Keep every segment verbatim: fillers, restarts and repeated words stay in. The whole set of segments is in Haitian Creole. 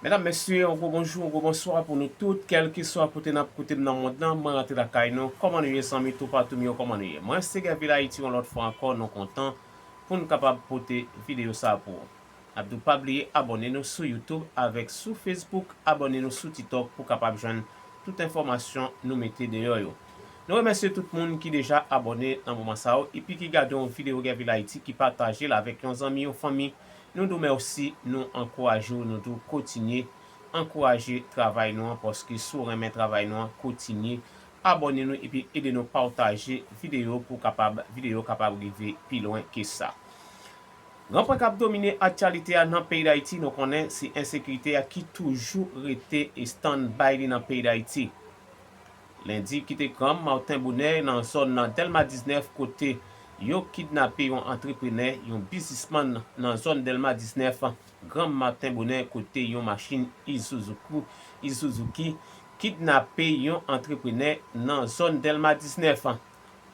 Medam, mesye, yon gwo bonjou, yon gwo bonswa pou nou tout, kèlkeswa kote n ap koute m nan mond lan, mwen rantre lakay nou. Kòman nou ye, zanmi, toupatou m yo, kòman nou ye? Mwen se Gèvil Ayiti, yon lòt fwa ankò, nou kontan pou n kapab pote videyo sa a pou ou. N ap di w pa bliye abòne nou sou YouTube avèk sou Facebook, abòne nou sou TikTok pou w kapab jwenn tout enfòmasyon nou mete deyò yo. Nou remèsye tout moun ki deja abòne nan moman sa yo, epi ki gade yon videyo Gèvil Ayiti, ki pataje l avèk yon zanmi, yon fanmi. Nou di w mèsi, nou ankouraje w, nou di w kontinye ankouraje travay nou an, paske si w renmen travay nou an, kontinye abòne nou epi ede nou pataje videyo pou kapab, videyo kapab rive pi lwen ke sa. Gran pwen k ap domine aktyalite a nan peyi Dayiti, nou konnen se ensekirite a ki toujou rete e stand by li nan peyi Dayiti. Lendi ki te granm maten bonè nan zòn nan Dèlma diznèf, kote yo kidnape yon antreprenè, yon biznismann nan zòn Dèlma diznèf, granm maten bonè, kote yon machin Isuzuki, Isuzuki kidnape yon antreprenè nan zòn Dèlma diznèf.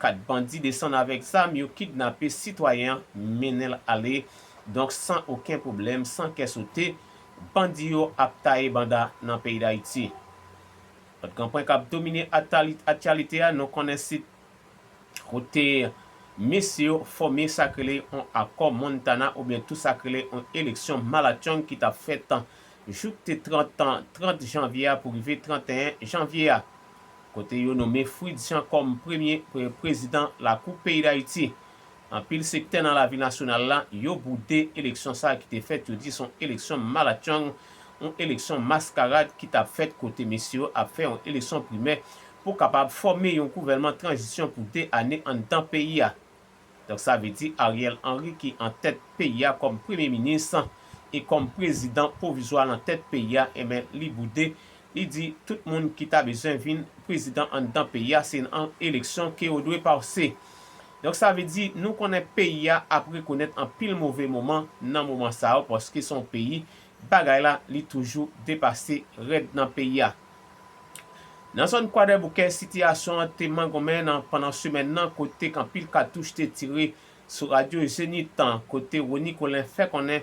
Kat bandi desann avèk zam, yo kidnape sitwayen an, mennen l ale. Donk, san okenn pwoblèm, san kè sote, bandi yo ap taye banda nan peyi Dayiti. Lòt gran pwen k ap domine atali-, aktyalite a, nou konnen se kote mesye yo fòme sa k rele yon akò Montana oubyen tou sa k rele yon eleksyon malatchong ki t ap fèt jou k te trant, trant janvye a pou rive tranteyen janvye a. Kote yo nonmen Fritz Jean kòm premye pre-, prezidan Lakou peyi Dayiti. Anpil sektè nan lavi nasyonal la, yo boude eleksyon sa a ki te fèt, yo di se yon eleksyon malatchong, yon eleksyon maskarad ki t ap fèt kote mesye yo ap fè yon eleksyon primè pou kapab fòme yon gouvènman tranzisyon pou de ane anndan peyi a. Donk, sa vle di Ariel Henry ki an tèt peyi a kòm premye minis e kòm prezidan pwovizwa nan tèt peyi a, enben, li boude. Li di tout moun ki ta bezwen vin prezidan anndan peyi a, se nan eleksyon ke yo dwe pase. Donk, sa vle di nou konnen peyi a ap rekonèt anpil move moman nan moman sa yo, paske se yon peyi, bagay la, li toujou depase rèd nan peyi a. Nan zòn Kwadèboukè, sitiyasyon an te mangonmen nan, pandan semèn nan, kote k anpil katouch te tire sou radyo Zenith an, kote Rony Colin fè konnen,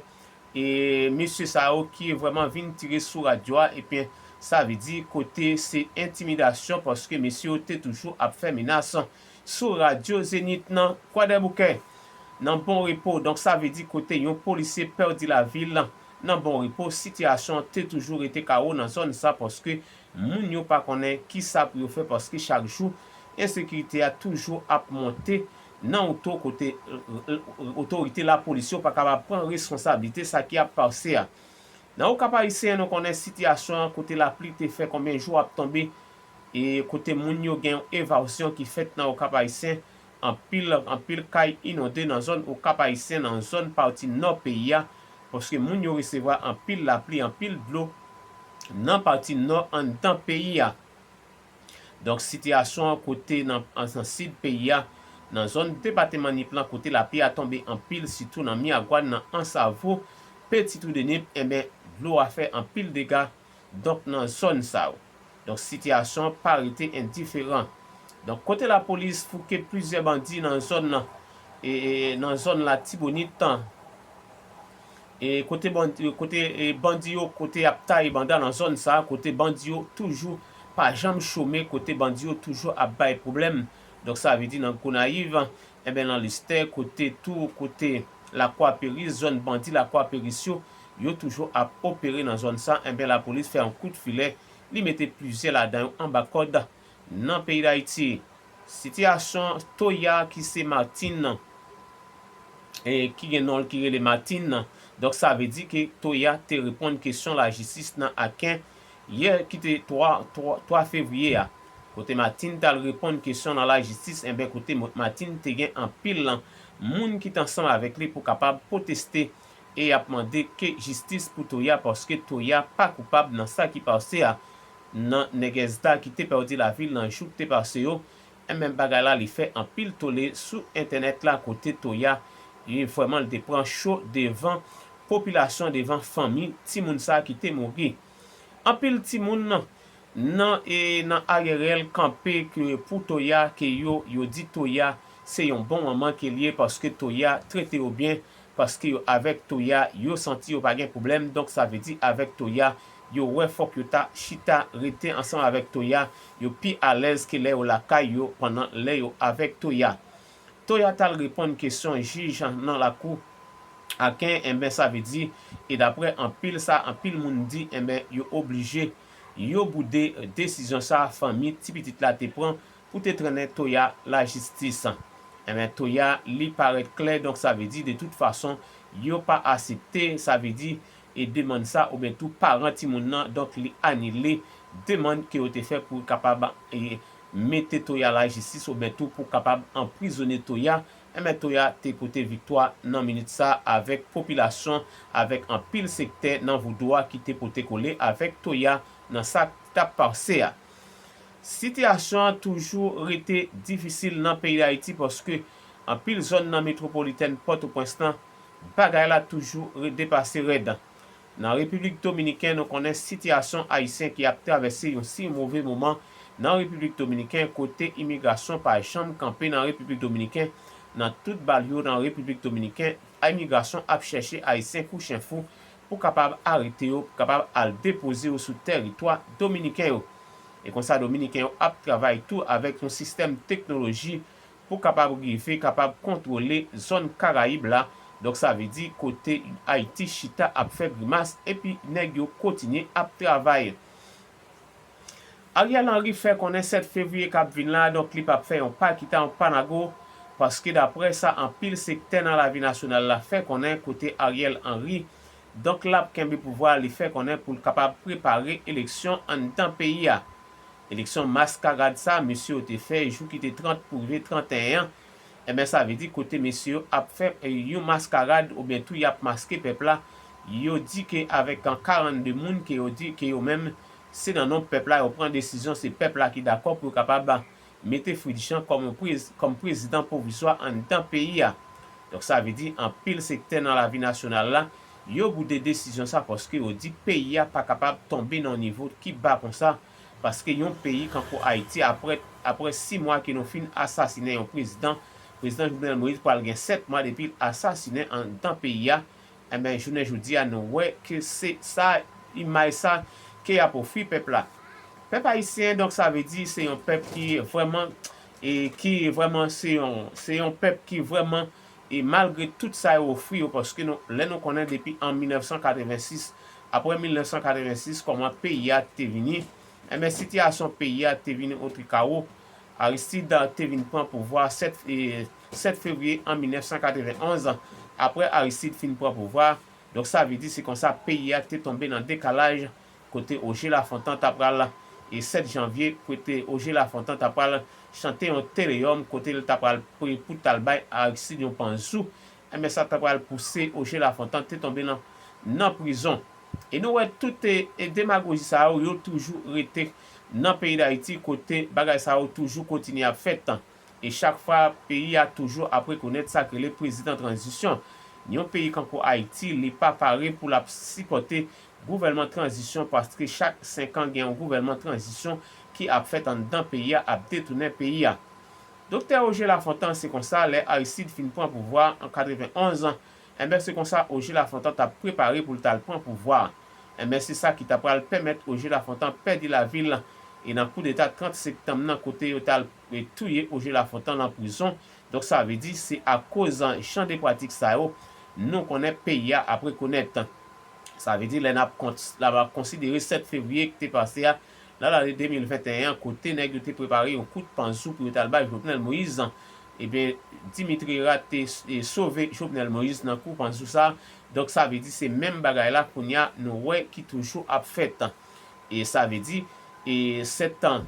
e mesye sa yo ki vrèman vin tire sou radyo a, ebyen, sa vle di kote se entimidasyon, paske mesye yo te toujou ap fè menas sou radyo Zenith nan Kwadèboukè. Nan Bon Repo, donk, sa vle di kote yon polisye pèdi lavi l nan Bon Repo, sitiyasyon an te toujou rete kawo nan zòn sa, paske moun yo pa konnen kisa pou yo fè, paske chak jou ensekirite a toujou ap monte nan Oto, kote, e, e, otorite lapolis yo pa kapab pran responsablite sa ki ap pase a. Nan Okap Ayisyen, nou konnen sitiyasyon an, kote lapli te fè konbyen jou ap tonbe, e kote moun yo gen yon evazyon ki fèt nan Okap Ayisyen, anpil, anpil kay inonde nan zòn Okap Ayisyen, nan zòn pati nò peyi a, paske moun yo resevwa anpil lapli, anpil dlo nan pati nò anndan peyi a. Donk, sitiyasyon an kote nan, an, nan sid peyi a, nan zòn depatman Nip lan, kote lapli a tonbe anpil, sitou nan Miragwàn, nan Ansavo, Petitwou de Nip, enben, dlo a fè anpil dega, donk, nan zòn sa yo. Donk, sitiyasyon an pa rete endiferan. Donk, kote lapolis fouke plizyè bandi nan zòn nan, e, e, nan zòn Latibonit, e, kote bandi, kote, e, bandi yo, kote y ap taye banda nan zòn sa a, kote bandi yo toujou pa janm chome, kote bandi yo toujou ap bay pwoblèm. Donk, sa vle di nan Gonayiv, enben, nan Lestè, kote tou, kote Lakwa Peris, zòn bandi Lakwa Peris yo, yo toujou ap opere nan zòn sa, enben, lapolis fè yon kout filè, li mete plizyè ladan yo anba kòd nan peyi Dayiti. Sitiyasyon Toya ki se Martine, e ki gen non l ki rele Martine. Donk, sa vle di ke Toya te reponn kesyon lajistis nan Aken yè ki te twa, twa, twa fevriye a. Kote Martine t al reponn kesyon nan lajistis, enben, kote Mo-, Martine te gen anpil moun ki t ansanm avèk li pou kapab pwoteste e y ap mande ke jistis pou Toya, paske Toya pa koupab nan sa ki pase a, nan nègès da ki te pèdi lavi l nan jou ki te pase yo. Enben, bagay la, li fè anpil tole sou entènèt la, kote Toya, li vrèman, li te pran cho devan popilasyon, devan fanmi timoun sa ki te mouri. Anpil timoun nan, nan, e, nan aryè rèl kanpe ke pou Toya, ke yo, yo di Toya se yon bon manman ke l ye, paske Toya trete yo byen, paske yo avèk Toya, yo santi yo pa gen pwoblèm. Donk, sa vle di avèk Toya, yo wè fòk yo ta chita rete ansanm avèk Toya, yo pi alèz ke lè yo lakay yo pandan lè yo avèk Toya. Toya t al reponn kesyon jij nan lakou Aken, enben, sa vle di, e daprè anpil sa, anpil moun di, enben, yo oblije, yo boude desizyon sa fanmi ti pitit la te pran pou te trennen Toya lajistis. Enben, Toya, li parèt klè, donk sa vle di, de tout fason, yo pa aksepte, sa vle di, e demann sa, oubyen tou paran timoun nan, donk li anile demann ke yo te fè pou kapab, e, mete Toya lajistis, oubyen tou pou kapab anprizone Toya. Enben, Toya te pote viktwa nan minit sa avèk popilasyon, avèk anpil sektè nan vodou a ki te pote kole avèk Toya nan sa k t ap pase a. Sitiyasyon an toujou rete difisil nan peyi Dayiti, paske anpil zòn nan metwopolitèn Pòtoprens lan, bagay la toujou re-, depase rèd. Nan Repiblik Dominiken, nou konnen sitiyasyon ayisyen ki ap travèse yon seri move moman nan Repiblik Dominiken, kote imigrasyon pa janm kanpe nan Repiblik Dominiken. Nan tout balyo nan Repiblik Dominiken, imigrasyon ap chèche ayisyen kou chen fou pou kapab arete yo, pou kapab al depoze yo sou tèritwa dominiken yo. E konsa, dominiken yo ap travay tou avèk yon sistèm teknoloji pou kapab rive, kapab kontwole zòn Karayib la. Donk, sa vle di kote Ayiti chita ap fè grimas, epi nèg yo kontinye ap travay. Ariel Henry fè konnen sèt fevriye k ap vin la, donk, li p ap fè yon pa kita, yon pa nago, paske daprè sa anpil sektè nan lavi nasyonal la fè konnen, kote Ariel Henry, donk, l ap kenbe pouvwa, li fè konnen pou l kapab prepare eleksyon anndan peyi a. Eleksyon maskarad sa, mesye yo te fè jou ki te trant pou rive tranteyen an, enben, sa vle di kote mesye yo ap fè, e, yon maskarad oubyen tou y ap maske pèp la. Yo di ke avèk karannde moun ke yo di ke yo menm, se nan non pèp la yo pran desizyon, se pèp la ki dakò pou yo kapab mete Fritz Jean kòm yon prez-, kòm prezidan pwovizwa anndan peyi a. Donk, sa vle di anpil sektè nan lavi nasyonal la, yo boude desizyon sa, paske yo di peyi a pa kapab tonbe nan yon nivo ki ba konsa, paske yon peyi kankou Ayiti, apre, apre sis mwa ke nou fin asasinen yon prezidan, prezidan Jovenel Moïse pral gen sèt mwa depi l asasinen anndan peyi a. Enben, jounen jodi a, nou wè ke se sa, imaj sa ke y ap ofri pèp la. Pèp ayisyen, donk, sa vle di se yon pèp ki vrèman, e ki vrèman se yon, se yon pèp ki vrèman, e malgre tout sa yo ofri yo, paske nou, lè nou konnen depi an mil nèf san katrevensis, apre mil nèf san katrevensis, kòman peyi a te vini, enben, sitiyasyon peyi a te vini otrikawo. Aristide te vin pran pouvwa sèt, e, sèt fevriye an mil nèf san katrevenonz, apre Aristide fin pran pouvwa. Donk, sa vle di se konsa peyi a te tonbe nan dekalaj, kote Ogé Lafontant ta pral, e sèt janvye, kote Ogé Lafontant ta pral chante yon teleyòm, kote l ta pral pre-, pou t al bay Aristide yon panzou. Enben, sa ta pral pouse Ogé Lafontant te tonbe nan, nan prizon. E nou wè tout, e, e demagoji sa yo, yo toujou rete nan peyi Dayiti, kote bagay sa yo toujou kontinye ap fèt. E chak fwa, peyi a toujou ap rekonèt sa k rele prezidan tranzisyon. Yon peyi kankou Ayiti, li pa pare pou l ap sipòte gouvènman tranzisyon, paske chak senk an gen yon gouvènman tranzisyon ki ap fèt anndan peyi a, ap detounen peyi a. Doktè Ogé Lafontant, se konsa, lè Aristide fin pran pouvwa an katrevenonz, enben, se konsa Ogé Lafontant t ap prepare pou l t al pran pouvwa a. Enben, se sa ki ta pral pèmèt Ogé Lafontant pèdi lavi l, e nan koudeta trant septanm nan, kote yo t al, e, touye Ogé Lafontant nan prizon. Donk, sa vle di, se akoz jan de pratik sa yo, nou konnen peyi a ap rekonèt. Sa vle di, lè n ap kont-, lè n ap konsidere sèt fevriye ki te pase a, nan lane de mil venteyen an, kote nèg yo te prepare yon kout panzou pou yo t al bay Jovenel Moïse, ebyen, Dimitri Herard te, e, sove Jovenel Moïse nan kou panzou sa. Donk, sa vle di, se menm bagay la, kounye a, nou wè ki toujou ap fèt. E sa vle di, e sèt an,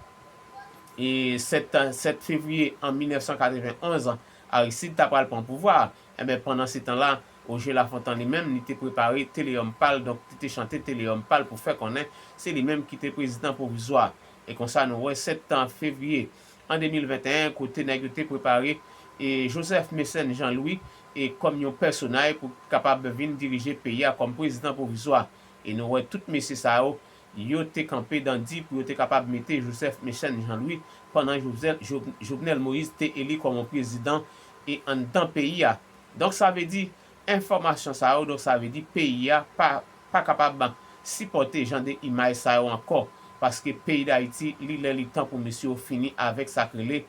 e sèt an, sèt fevriye an mil nèf san katrevenonz, Aristide ta pral pran pouvwa a. Enben, pandan se tan la, Ogé Lafontant li menm, li te prepare teleyòm pa l, donk, li te chante teleyòm pa l pou fè konnen se li menm ki te prezidan pwovizwa. E konsa, nou wè sèt fevriye an de mil venteyen, kote nèg yo te prepare, e, Joseph Mécène Jean Louis, e, kòm yon pèsonaj pou kapab vin dirije peyi a kòm prezidan pwovizwa. E nou wè tout mesye sa yo, yo te kanpe dandi pou yo te kapab mete Joseph Mécène Jean Louis pandan Jovzèl-, Jov-, Jovenel Moïse te eli kòm yon prezidan e anndan peyi a. Donk, sa vle di, enfòmasyon sa yo, donk sa vle di peyi a pa, pa kapab sipòte jan de imaj sa yo ankò, paske peyi Dayiti, li lè li tan pou mesye yo fini avèk sa k rele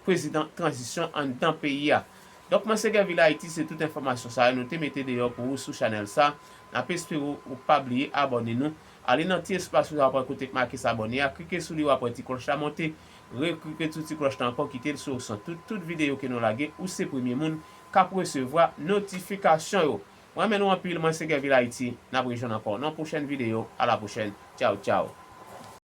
prezidan tranzisyon anndan peyi a. Donk, mwen se Gèvil Ayiti, se tout enfòmasyon sa yo nou te mete deyò pou ou sou chanèl sa. N ap espere w pa bliye abòne nou. Ale nan ti espas ou w ap wè kote k make s abòne a, klike sou li, w ap wè ti klòch la monte, reklike sou ti klòch la ankò, kite l sou opsyon tout, tout videyo ke nou lage, ou se premye moun k ap resevwa notifikasyon yo. Mwen renmen nou anpil, mwen se Gèvil Ayiti, n ap rejwenn ankò nan pwochèn videyo, a la pwochèn, tchaw tchaw.